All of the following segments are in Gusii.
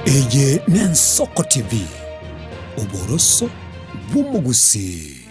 Eye n'Ensoko TV, oboroso bw'omogusii.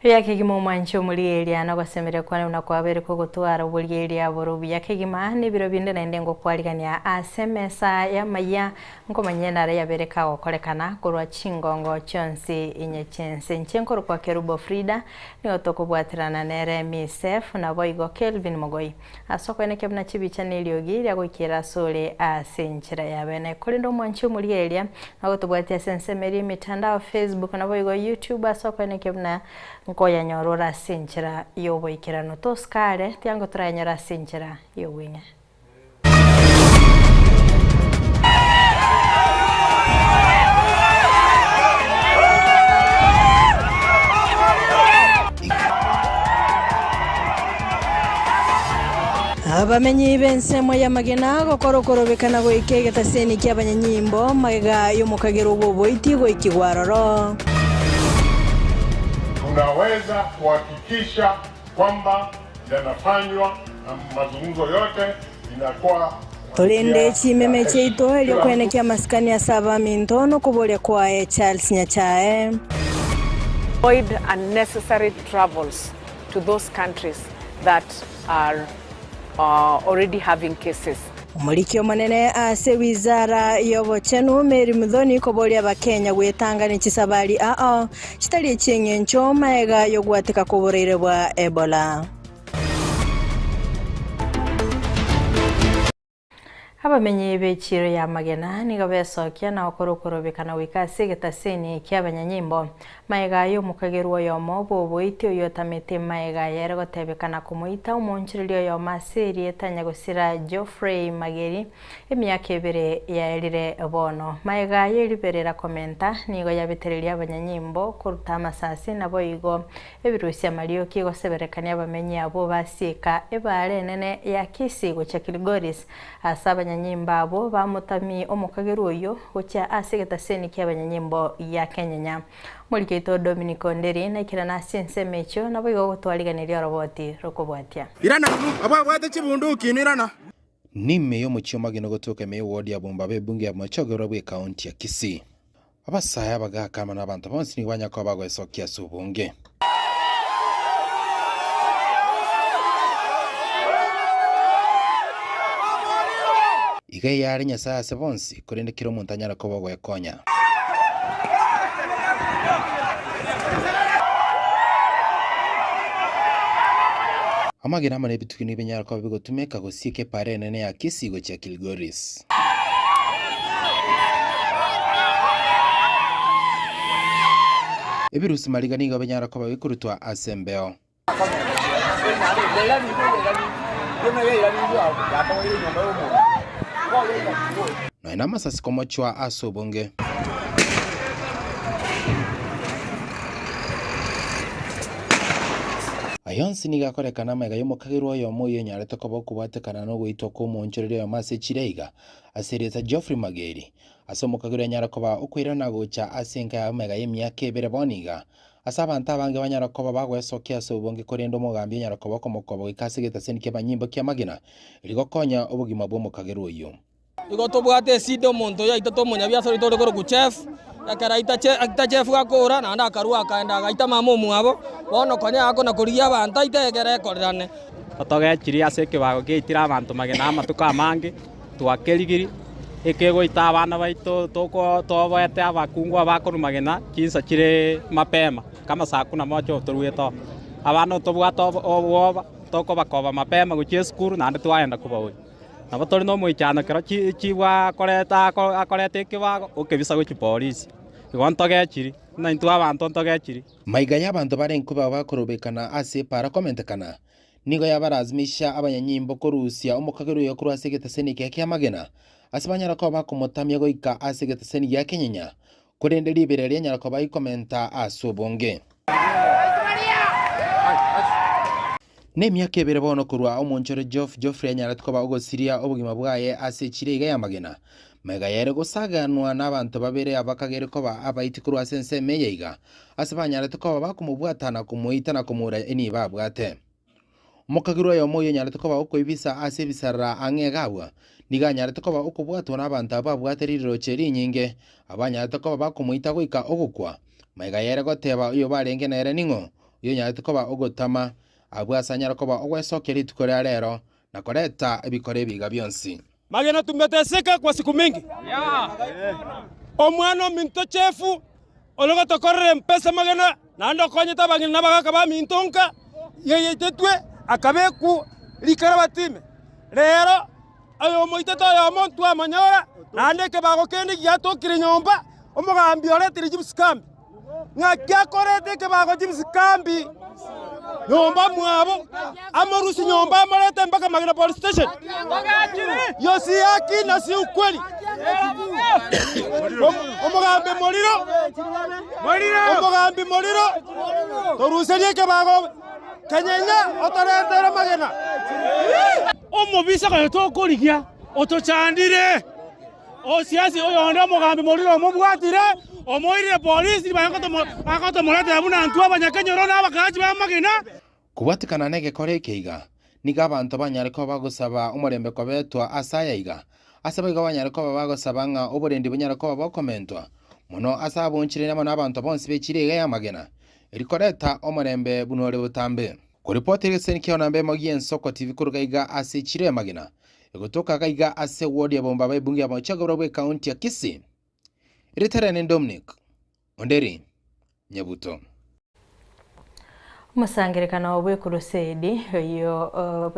Buya kegima omwanche omorieria na ogosemeria kwane buna kwabeire kogotwara oborieria bore obuya kegima, na ebiro binde naende ngokwarigania ase emesa y'amayia Nkomanya enara yabere kagokorekana korwa chingongo chionsi inye chi'ense. Inche nkorokwa Kerubo Frida, nigo tokobwaterana nere Misef, naboigo Kelvin Mogoi. Ase okoenekia buna chibicha na eriogi ria goikera asore ase enchera ya bene. Korende omwanchi omoria eria, nagotobwatia ase ensemo eria emitandao, Facebook naboigo YouTube ase okoenekia buna nkoyanyora ore ase enchera y'oboikeranu. Tosikare, tiango torayanyore ase enchera y'obweng'e. Abamenyi b'ensemo y'amagena gokora okorobekana goika egetaseni ki'abanyanyimbo magega y'omokagera bw'oboiti goikigwa aroro. Tunaweza kuhakikisha kwamba yanafanywa na mazungumzo yote inakuwa Torende chimeme chiaito erio kwenekia amasikani ase abaminto nokoboria kwaye Charles Nyachae. Avoid unnecessary travels to those countries that are already having cases. Omoriki omonene ase wizara y'obochenu Mary Muthoni koboria abakenya gwetanga ne chisabari ao chitari echi'engencho maega y'ogwateka kw'oboraire bwa Ebola. Abamenyi b'echiiro y'amagena nigo besokia na gokora okorobekana goika ase egetaseni ki'abanyanyimbo. Magega y'omokagerwa oyomo bw'oboiti oyio otamete magega yere gotebekana komoita omoonchoreria oyomo ase erieta nyagosira Geoffrey Mageri emiaka ebere yaerire bono. Magega y'eriberera komenta nigo yabetereria abanyanyimbo koruta amasasi naboigo ebirusia amarioki goseberekania abamenyi abwo basieka ebaare enene ya Kisii gochia Kilgoris ase abanyanyimbo abwo bamotamie omokagerwa oyio gochia ase egetaseni ki'abanyanyimbo gia Kenyenya. Omoriki oito Dominic Onderi naikerane ase ensemo echio naboigo ogotwariganeria oroboti rokobwatia. Irana inwe, ababwate chibunduki inwe irana. Nime y'omochie omageni ogotoka ime y'ewodi ya Bombaba ebunge ya Bomachoge bw'ekaunti ya Kisii. Abasae, abagaaka amo nabanto bonsi nigo banyare koba bagoesokia ase obonge. Iga eyare Nyasae ase bonsi, korende kera omonto anyare koba ogoekonya. Amagena amo nebitugi nigo binyare koba bigotumeka gosieka epaara enene ya Kisii gochia Kilgoris. Ebirusi mariga nigo binyara koba bikorutwa ase embeo. Nonya namasasi komochwa ase obonge. Aya onsi nigo akorekana amaiga y'omokagerwa oyomo oyio onyarete koba okobwatekana nogoitwa kw'omoonchoreria oyomo ase chire iga, ase erieta Geoffrey Mageri. Ase omokagerwa anyare koba okoirana gocha ase enka y'amaiga y'emiaka ebere bono iga, ase abanto abange banyare koba bagoesokia ase obonge korende omogambi onyare koba okomokoba goika ase egetaseni ki'amanyimbo ki'amagena, erio gokonya obogima bw'omokagerwa oyio. Igo tobwate esida omonto oyo aitete omonyabiasara oito ore korokwa Chef, ekero aita che aita Chef gakora naende akarua akaenda agaita mama omwabo, bono konya akona korigia abanto aite ekere ekorerane. Togechirie ase ekebago giaitire abanto magena amatuko amange, twakerigiri, ekegoita abana baito toko toboete abakungu abakorwa magena chinsa chire mapema, kama saa kumi na moja otoruete oo. Abana otobwate obo obwoba, tokobakoba mapema gochia esukuru naende twaenda kobaoria. Nabo tore nomoichano ekero chibwa akoreta akoreta ekebago, okebisa gochia polisi. Igo ntogechiri, buna intwe abanto ntogechiri. Maiga y'abanto bare nkoba bakorobekana ase epaara komentekana. Nigo yabarasimisha abanyanyimbo korusia omokagera oyo korwa ase egetaseni ekiya ki'amagena, ase banyare koba bakomotamia goika ase egetaseni gia kenyenya, korende riberera rianyara koba rikomenta ase obonge. Nemiaka ebere bono korwa omonchore Geoff Geoffrey anyarete koba ogosiria obogima bwaye ase echira iga y'amagena. Magega yaye gosaganwa nabanto babere abakagere koba abaiti korwa ase ensemo eye iga, ase banyarete koba bakomobwata na komoita na komoura enibo abwate. Omokagirwa oyomo oyio onyarete koba okoibisa ase ebisarara ang'e iga agwo, nigo anyarete koba okobwatwa nabanto abwo babwate riroche rinyinge, abanyarete koba bakomoita goika ogokwa. Magega yaye goteba oyo barenge nere ning'o, oyio onyarete koba ogotama, abwo ase anyare koba ogwesokia rituko ria rero, na koreta ebikoro ebiga bionsi. Magena tumeteseka kwa siku mingi. Omwana ominto chefu ore gotokorera empesa magena naende okonyete abang'ina na abagaka baminto nka yaitetwe akabekwa rikarabati ime. Rero oyomoitete oyomo ntwamonyora naende ekebago kende giatokire nyomba omogambi oretire chibusikambi. Ng'aki akorete ekebago chi'bisikambi nyomba mwabo, amorusie nyomba amorete mpaka Magena Police Station. Hiyo si haki na si ukweli. Omogambi moriro, omogambi moriro, toruserie ekebago kenyenya otorentere Magena. Omobisa konya tokorigia otochandire. Osiasi oyonde omogambi moriro omobwatire, omoirire polisi, bagotomoretera buna intwe abanyakenyoro na abakaachi b'amagena. Kobwatekana negekora eke iga, nigo abanto banyare koba bagosaba omorembe kobetwa ase aya iga, ase boigo banyare koba bagosaba ng'a oborendi bonyare koba bokomentwa, mono ase abonchoreri amo nabanto bonsi be chiira iga y'amagena, eri koreta omorembe buna ore botambe. Koripoti egeseni kiao namba emo gi'ensoko TV koruga iga ase echiro y'amagena, Egotoka gaiga ase ward ya Bombaba ebunge ya Bochagura bwe county ya Kisii. Erieta riane ni Dominic Onderi Nyabuto. Omosangererekano bw'ekurusedi oyio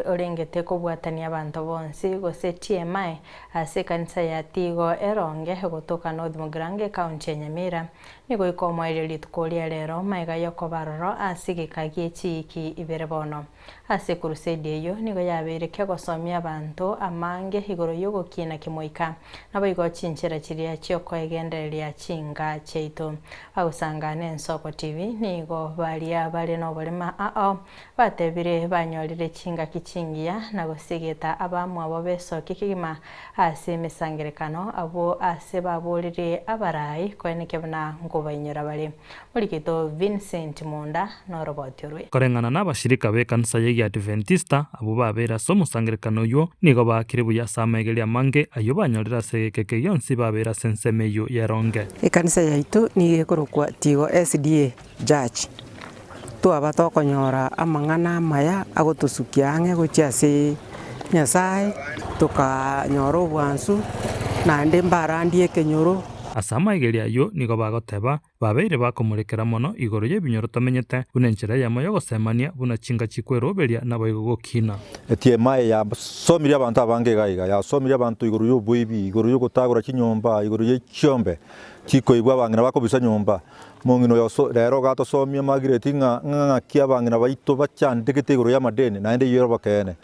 orengete kobwatania abanto bonsi gose TMI ase ekanisa ya Tigo Eronge egotoka North Mugirango ekaunti ya Nyamira nigo ikomoeria rituko ria rero magega yokoba aroro ase egeka gie chiiki ibere bono. Ase ekurusedi eyio nigo yabeire kegosomia abanto amange igoro y'ogokiina kimoika, naboigo chinchera chiria chi'okoegendereria chinka chiaito. Bagosanga n'Ensoko TV nigo baria bare noborema ao batebire banyorire chingaki chingiya na gosigeta abamwabo besoki kegima ase emesangerekano abwo ase baboririe abarai koenekia buna nkobainyora bare. Morikito Vincent Munda noroboti orwe. Koreng'ana nabashirika b'ekanisa y'Egiadventista abwo babeire ase omosangererekano oyio, nigo baakire buya ase amaegerio amange ayio banyorire ase egeka eke gionsi babeire ase ensemo eyio y'eronge. Ekanisa yaito nigo ekorokwa Tigo SDA Church. Twaba tokonyora amang'ana amaya agotosukia ang'e gochia ase Nyasae, tokanyora obwansu, naende mbarandie ekenyoro. Ase amaegerio ayio nigo bagoteba, Babeire bakomorekera mono igoro y'ebinyoro tomenyete, buna enchera eyemo y'ogosemania, buna chinga chikweroberia naboigo gokina. Etiema eye yasomirie abanto abange iga iga, yasomirie abanto igoro y'oboibi, igoro y'ogotagora chinyomba, igoro ye chiombe chikoibwa abang'ina bakobisa nyomba. Omong'ina oyo oso rero iga atosomia Margaret ng'a ng'aki abang'ina baito bachandegete igoro y'amadeni naende eyio ere obokeene.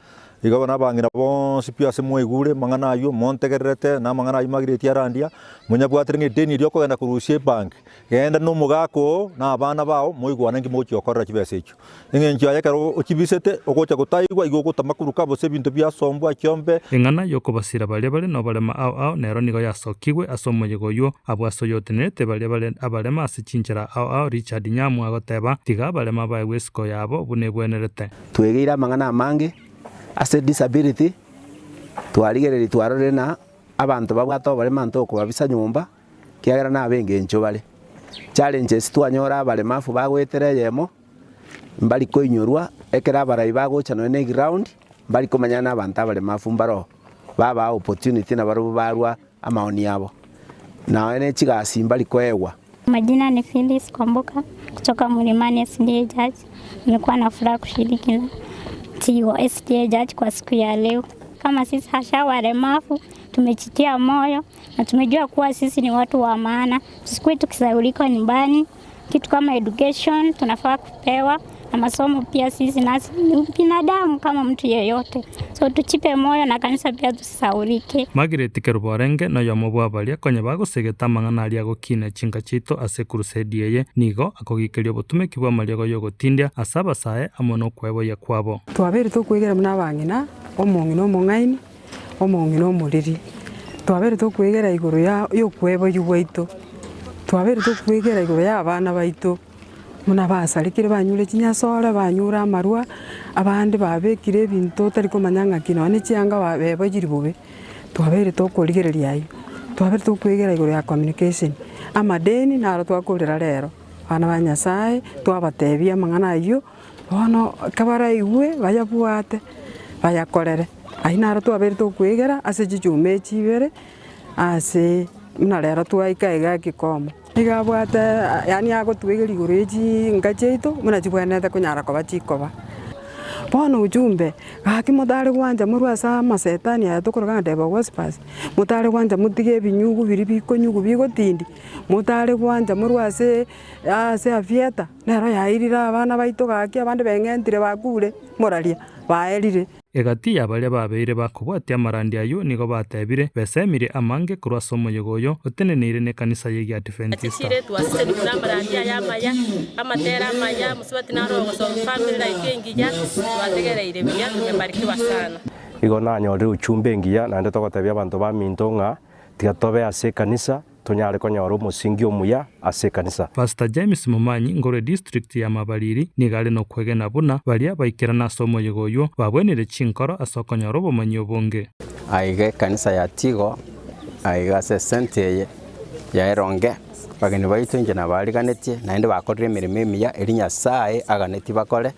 Igo bono abang'ina bonsi pi ase mwaigure amang'ana ayio, montegererete, na amang'ana ayio Margaret arandia, monyabwatire ng'a edeni eria okogenda korusia ebank, genda na omogaka oo na abana bao moigwane nki mogochia gokorera chibesa echio. Eng'encho yaye ekero ochibisete, ogocha gotaigwa igo ogotama koruka gose ebinto biasombwa chiombe. Eng'ana y'okobasira baria bare noborema ao ao nero nigo yasokigwe ase omoyega oyio, abwo ase oyotenerete baria bare abarema ase chinchera ao ao Richard Nyamu agoteba, Tiga abarema baegwe esiko yabo buna ebwenerete. Twegeire amang'ana amange ase disability, twarigereria twarorire na abanto babwate oborema ntokobabisa nyomba, ekiagera nabe engencho bare. Challenges twanyora abaremafu bagoetera eyemo, mbari koinyorwa, ekero abarai bagocha nonye na eground, mbari komanya na abanto abaremafu mbaroo, babaa opportunity nabarobwo barwa amaoni abo, nonye ne chigasi mbari koegwa. Majina ni Phyllis Kwamboka kutoka Mlimani SDA Church. Nimekuwa na furaha kushiriki na Tigo SDA Church kwa siku ya leo. Kama sisi hasha walemavu tumejitia moyo na tumejua kuwa sisi ni watu wa maana, tusikuwe tukisahaulika nyumbani. Kitu kama education tunafaa kupewa, na masomo pia sisi nasi ni binadamu kama mtu yeyote, so tuchipe moyo na kanisa pia tusisahaulike. Margaret Kerubo orenge noyomo bw'abaria konya bagosegeta amang'ana aria agokina chinka chiaito ase ekurusedi eye, nigo akogikeria obotumeki bw'amariogo y'ogotindia ase abasae amo nokweboyia kwabo. Twabeire tokwegera buna abang'ina, omong'ina omong'aini, omong'ina omoriri. Twabeire tokwegera igoro ya yokweboyia gwaito, twabeire tokwegera igoro ya abana baito, buna basarekire banyure chinyasore, banyure amarwa, abande babekire ebinto otari komanya ng'aki nonye chianga beboyiri bobe. Twabeire tokorigereria aywo, twabeire tokwegera igoro ya communication, amadeni naro twakorera rero, abana ba Nyasaye twabatebia amang'ana aywo, bono kabaraigwe bayabwate, bayakorere. Aywo naro twabeire tokwegera ase chichuma echi ibere, ase buna rero twaika iga ekikomo. Nigo abwate yaani agotwegeria igoro ye chinka chiaito buna chibwenerete konyara koba chikoba. Bono ujumbe, gaki motare gwancha morwe ase amasetani aya tokoroka ng'a devil worshippers, motare gwancha motige ebinyugu biria bikonyugu bigotindia, motare gwancha morwe ase ase aviator, nero yairire abana baito gaki abande beng'entire bakure, moraria, baerire. Egati ya baria babeire bakobwatia amarandia ayio nigo batebire, Besemirie amange korwa ase omoyega oyo oteneneire nekanisa y'Egiadiventista. Chire twaseseniwe buna amarandia aya amaya, amatera amaya, mosubati naro ogosoma family life engiya, twategereire buya, tumebarikiwa sana. Igo nanyorire uchumbe engiya, naende togotebia abanto baminto ng'a tiga tobe ase ekanisa, Tonyare konyora omosingi omuya ase ekanisa. Pastor James Momanyi ngorwe district ya Mabariri nigo are nokwegena buna baria baikerana ase omoyega oywo babwenire chinkoro ase okonyora obomanyi obonge. Aiga ekanisa ya Tigo, aiga ase esenti eye ya Eronge, abageni baito inche nabariganetie, naende bakorire emeremo emiya eria Nyasae aganetie bakore,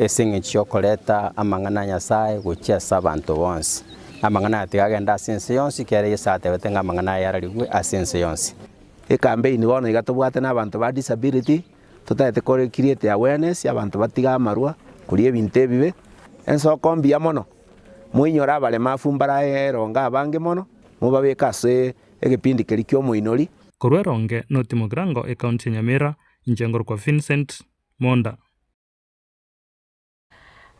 ase eng'encho y'okoreta amang'ana a Nyasae gochia ase abanto bonsi. Amang'ana aya tiga agende ase ense yonsi, ekiagera Yeso atebete ng'a amang'ana aya ararigwe ase ense yonsi. Ekampeini bono iga tobwate na abanto ba disability, totagete kore create awareness abanto batige amarwa, koria ebinto ebibe, ensoko mbuya mono, moinyore abaremafu mbarae eronge abange mono, mobabeke ase egepindi keria kia omoinori. Korwa eronge, North Mugirango, Ekaunti ya Nyamira, inche ngorokwa Vincent Monda.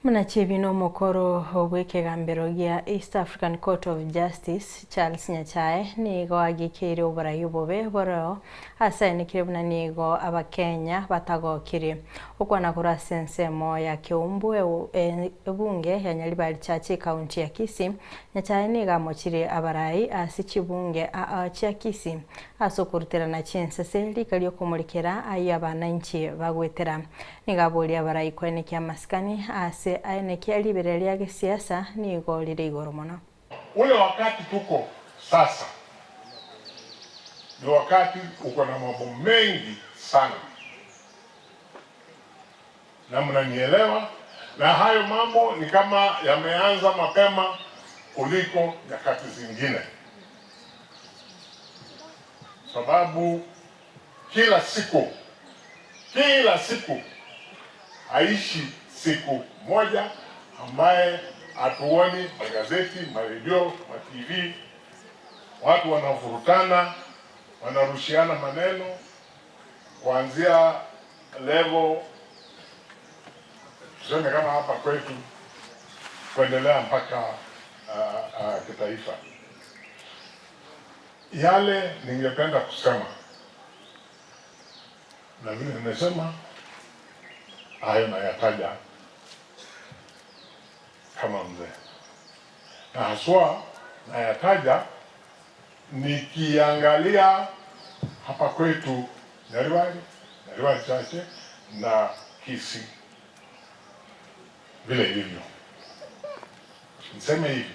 Buna chibi nomokoro bw'ekegambero gia East African Court of Justice, Charles Nyachae, nigo agikeire oborai obobe boreo ase aenekire buna nigo Abakenya batagokiri. Okwana korwa ase ensemo ya Keumbu ebunge ya Nyaribari Church ekaunti ya Kisii, Nyachae nigo amochirie abarai ase chibunge chia Kisii ase okoruterana chinsese rika riokomorikera ayio abanainchi bagwetera. Nigo aboria abaraikwe nekia amasikani aase aye nekia riberera ria gesiasa nigo rire igoro mono. Ule wakati tuko sasa ni wakati uko na mambo mengi sana, na mnanielewa, na hayo mambo ni kama yameanza mapema kuliko nyakati zingine, sababu kila siku kila siku haishi siku moja ambaye hatuoni magazeti, maredio, ma TV, watu wanavurutana, wanarushiana maneno kuanzia level tuseme kama hapa kwetu kuendelea mpaka kitaifa. Yale ningependa kusema na vile nimesema hayo nayataja kama mzee, na haswa nayataja nikiangalia hapa kwetu Nyaribari, Nyaribari chache na Kisii vile ilivyo. Niseme hivi,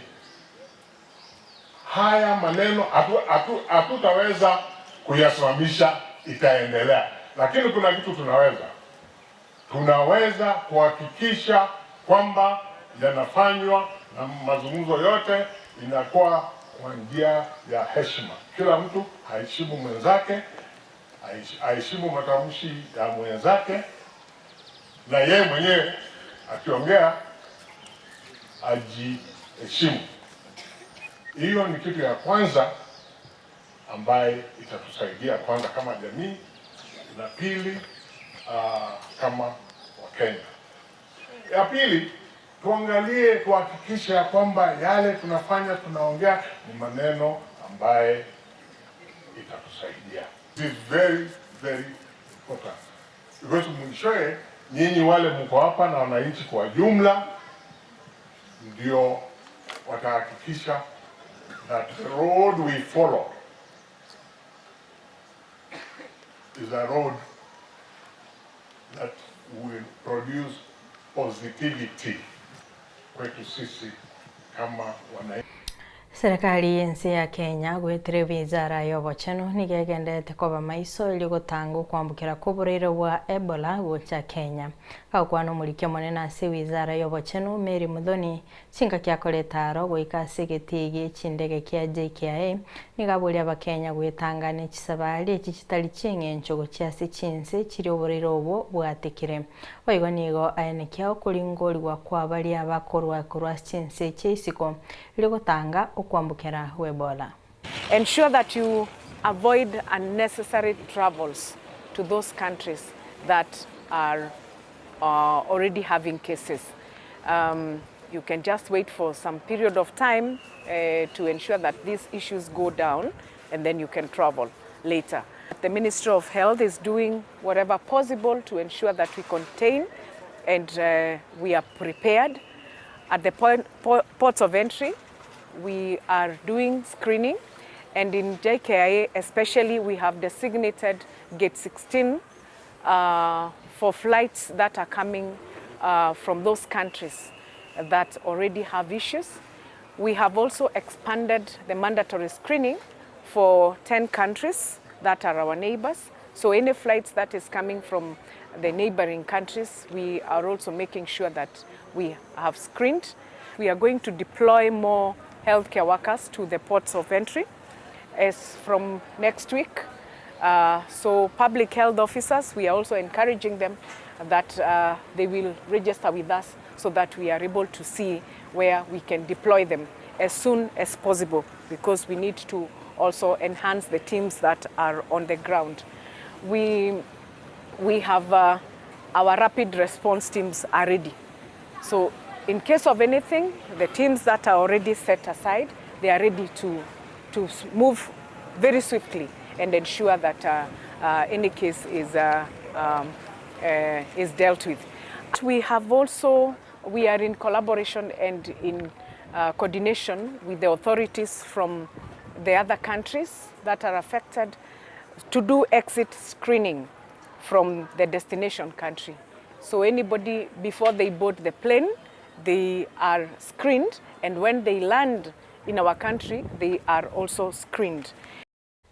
haya maneno hatutaweza kuyasimamisha, itaendelea, lakini kuna kitu tunaweza tunaweza kuhakikisha kwamba yanafanywa na mazungumzo yote inakuwa kwa njia ya heshima. Kila mtu aheshimu mwenzake, aheshimu matamshi ya mwenzake, na yeye mwenyewe akiongea ajiheshimu. Hiyo ni kitu ya kwanza ambaye itatusaidia kwanza kama jamii, na pili kama Wakenya. Ya pili, tuangalie tuhakikishe ya kwamba yale tunafanya tunaongea ni maneno ambaye itatusaidia. It is very very important because mwishowe nyinyi wale mko hapa na wananchi kwa jumla ndio watahakikisha that the road we follow is a road that will produce positivity kwetu sisi kama wananchi. Serikali y'ense ya Kenya goetera ewizara y'obochenu nigo egenderete koba maiso erio gotanga okwambukera kw'oborwaire bwa Ebola gocha Kenya. Gagokwana omoriki omonene ase ewizara y'obochenu Mary Muthoni chingaki akoreta aro goika ase egetii gie chindege kia JKIA nigo aboria abakenya goetanga ne chisabari echi chitari chieng'encho gochia ase chinse chiria oborwaire obwo bwatekire. Boigo nigo aenekia okoringorigwa kwa baria bakorwa korwa ase chinse chia isiko erio gotanga okwambukera gw'Ebola. Ensure that you avoid unnecessary travels to those countries that are already having cases. You can just wait for some period of time to ensure that these issues go down and then you can travel later. The Ministry of Health is doing whatever possible to ensure that we contain and we are prepared. At the point, ports of entry, we are doing screening, and in JKIA especially, we have designated gate 16 for flights that are coming from those countries that already have issues. We have also expanded the mandatory screening for 10 countries that are our neighbors. So any flights that is coming from the neighboring countries, we are also making sure that we have screened. We are going to deploy more healthcare workers to the ports of entry as from next week. So public health officers, we are also encouraging them that they will register with us so that we are able to see where we can deploy them as soon as possible, because we need to also enhance the teams that are on the ground. We have our rapid response teams are ready. So in case of anything, the teams that are already set aside, they are ready to move very swiftly and ensure that any case is dealt with. We are in collaboration and in coordination with the authorities from the other countries that are affected to do exit screening from the destination country. So anybody, before they board the plane, they are screened, and when they land in our country, they are also screened.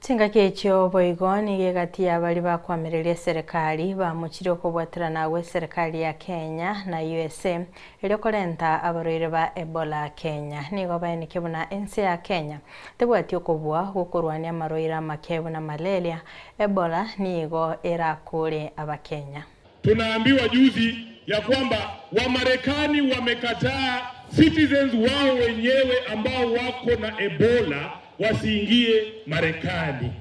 Chingaki echio boigo nigo egati ya baria bakoamereria eserekari bamochire okobwaterana agwo eserekari ya Kenya na USA erio korenta abarwaire ba Ebola Kenya. Nigo baeneke buna ense ya Kenya tebwati okobua gokorwania amarwaire amake buna malaria. Ebola nigo erakore abakenya. Tunaambiwa juzi ya kwamba Wamarekani wamekataa citizens wao wenyewe ambao wako na Ebola wasiingie Marekani.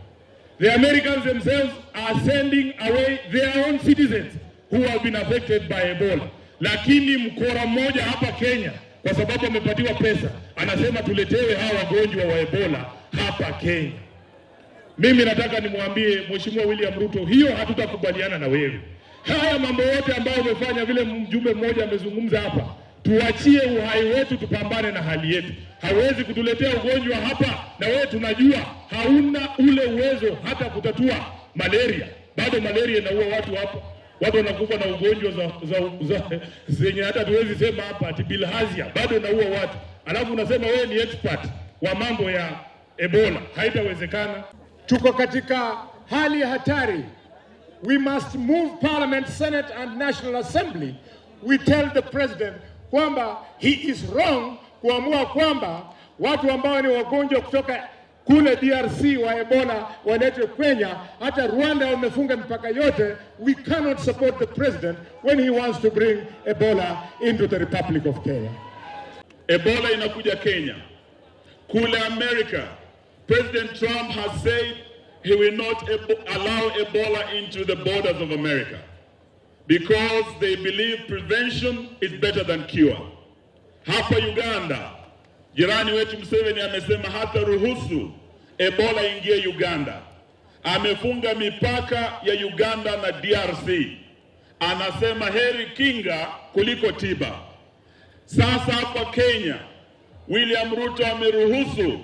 The Americans themselves are sending away their own citizens who have been affected by Ebola. Lakini mkora mmoja hapa Kenya, kwa sababu amepatiwa pesa, anasema tuletewe hawa wagonjwa wa Ebola hapa Kenya. Mimi nataka nimwambie Mheshimiwa William Ruto, hiyo hatutakubaliana na wewe. Haya mambo yote ambayo umefanya, vile mjumbe mmoja amezungumza hapa, tuachie uhai wetu, tupambane na hali yetu. Hawezi kutuletea ugonjwa hapa, na wewe tunajua hauna ule uwezo hata kutatua malaria. Bado malaria inaua watu hapa, watu wanakufa na ugonjwa za zenye hata tuwezi sema hapa, ati bilharzia bado inaua watu, alafu unasema wewe ni expert wa mambo ya Ebola. Haitawezekana. Tuko katika hali ya hatari. We must move Parliament, Senate and National Assembly. We tell the president kwamba he is wrong kuamua kwamba watu ambao ni wagonjwa kutoka kule DRC wa Ebola waletwe Kenya. Hata Rwanda wamefunga mipaka yote. We cannot support the president when he wants to bring Ebola into the Republic of Kenya. Ebola inakuja Kenya. Kule America, President Trump has said he will not allow Ebola into the borders of America. because they believe prevention is better than cure. Hapa Uganda, jirani wetu Museveni amesema hataruhusu Ebola ingie Uganda. Amefunga mipaka ya Uganda na DRC. Anasema heri kinga kuliko tiba. Sasa hapa Kenya, William Ruto ameruhusu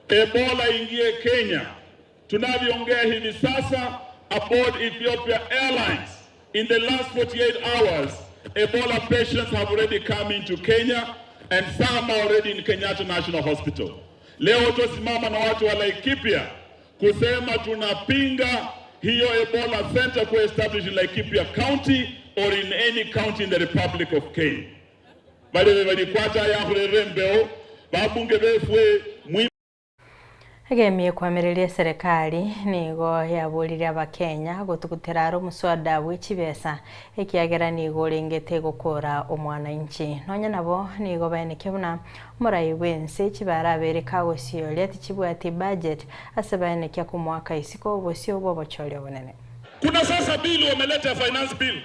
Ebola ingie Kenya. Tunavyoongea hivi sasa, aboard Ethiopia Airlines in the last 48 hours, Ebola patients have already come into Kenya and some are already in Kenyatta National Hospital. Leo tusimama na watu wa Laikipia kusema tunapinga hiyo Ebola center ku establish in Laikipia County or in any county in the Republic of Kenya. Bali balikwata yakhurere mbeo babunge befwe mwi Egemie kwamireria eserekari nigo yaborire abakenya gotugutera are omuswada bwa echibesa ekiagera nigo orengete gokora omwananchi. Nonya nabo nigo baenekia buna omorai bwa ense chibara abere kagosioria tichibwati budget ase baenekia komoaka isiko obosio bwa obochori obonene. Kuna sasa bili wameleta finance bill.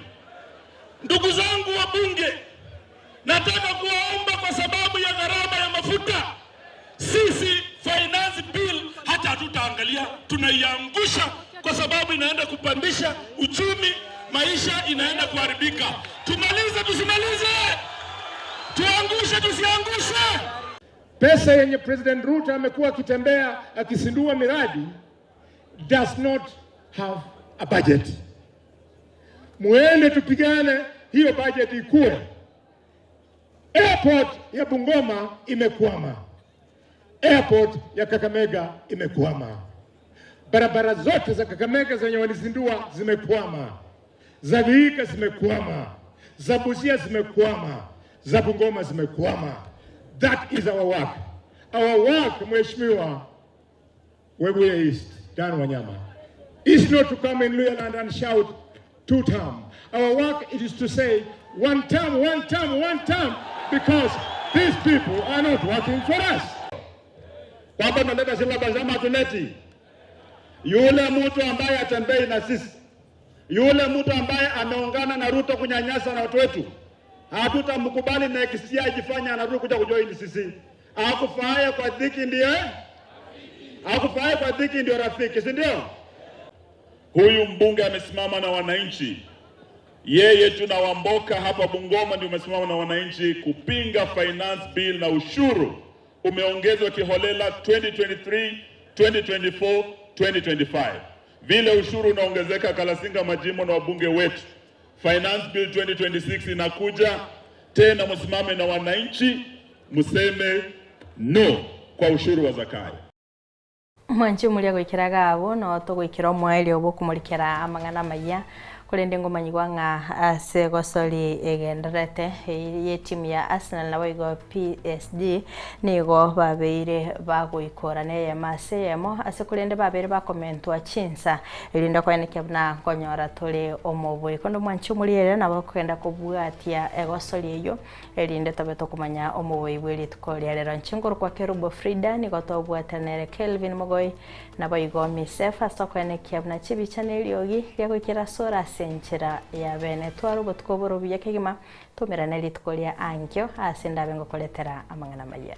Ndugu zangu wa bunge, nataka kuwaomba kwa sababu ya gharama ya mafuta, sisi finance bill hata hatutaangalia, tunaiangusha kwa sababu inaenda kupandisha uchumi, maisha inaenda kuharibika. Tumalize tusimalize? Tuangushe tusiangushe? Pesa yenye President Ruto amekuwa akitembea akizindua miradi does not have a budget. Muende tupigane hiyo budget ikue. Airport ya Bungoma imekwama, airport ya Kakamega imekwama, barabara zote za Kakamega zenye walizindua zimekwama, za Vihiga zimekwama, za Busia zimekwama, za Bungoma zimekwama. That is our work. Our work, Mheshimiwa Webuye East, Dan Wanyama, is not to come in Luhyaland and shout two term. Our work it is to say one term, one term, one term, because these people are not working for us. Kwamba tunaleta syllabus ama hatuleti? Yule mtu ambaye atembei na sisi, yule mtu ambaye ameungana na Ruto kunyanyasa na watu wetu, hatutamkubali next year ajifanye anarudi kuja kujoin sisi. Akufaaye kwa dhiki ndiye akufaaye kwa dhiki ndio rafiki, si ndio? Huyu mbunge amesimama na wananchi, yeye tu na Wamboka hapa Bungoma ndio umesimama na wananchi kupinga finance bill na ushuru umeongezwa kiholela 2023, 2024, 2025. Vile ushuru unaongezeka Kalasinga Majimbo na wabunge wetu, finance bill 2026 inakuja tena, msimame na wananchi mseme no kwa ushuru wa Zakayo. Mwanchi omoria goikera iga abwo noo togoikera omoerio bw'okomorikera amang'ana amaya, korende ngomanyigwa ng'a ase egosori egendererete eyio y'etimu ya Arsenal naboigo PSG nigo babeire bagoikora neyemo ase eyemo ase korende babeire bakomentwa chinsa erinde koenekia buna nkonyora tore omobui. Korende omwanchi omoria ere nabo okogenda kobwatia egosori eyio Erinde tobe tokomanya omobui bwe rituko ria rero. Inche nkorokwa Kerubo Frida, nigo tobwate nere Kelvin Mogoi, naboigo Miss F ase okoenekia buna chibicha na eriogi ria goikera asore ase enchera ya bene. Tware obotuko oboro obuya kegima, toumerane rituko ria ankio ase ndabe ngokoretera amang'ana amayia.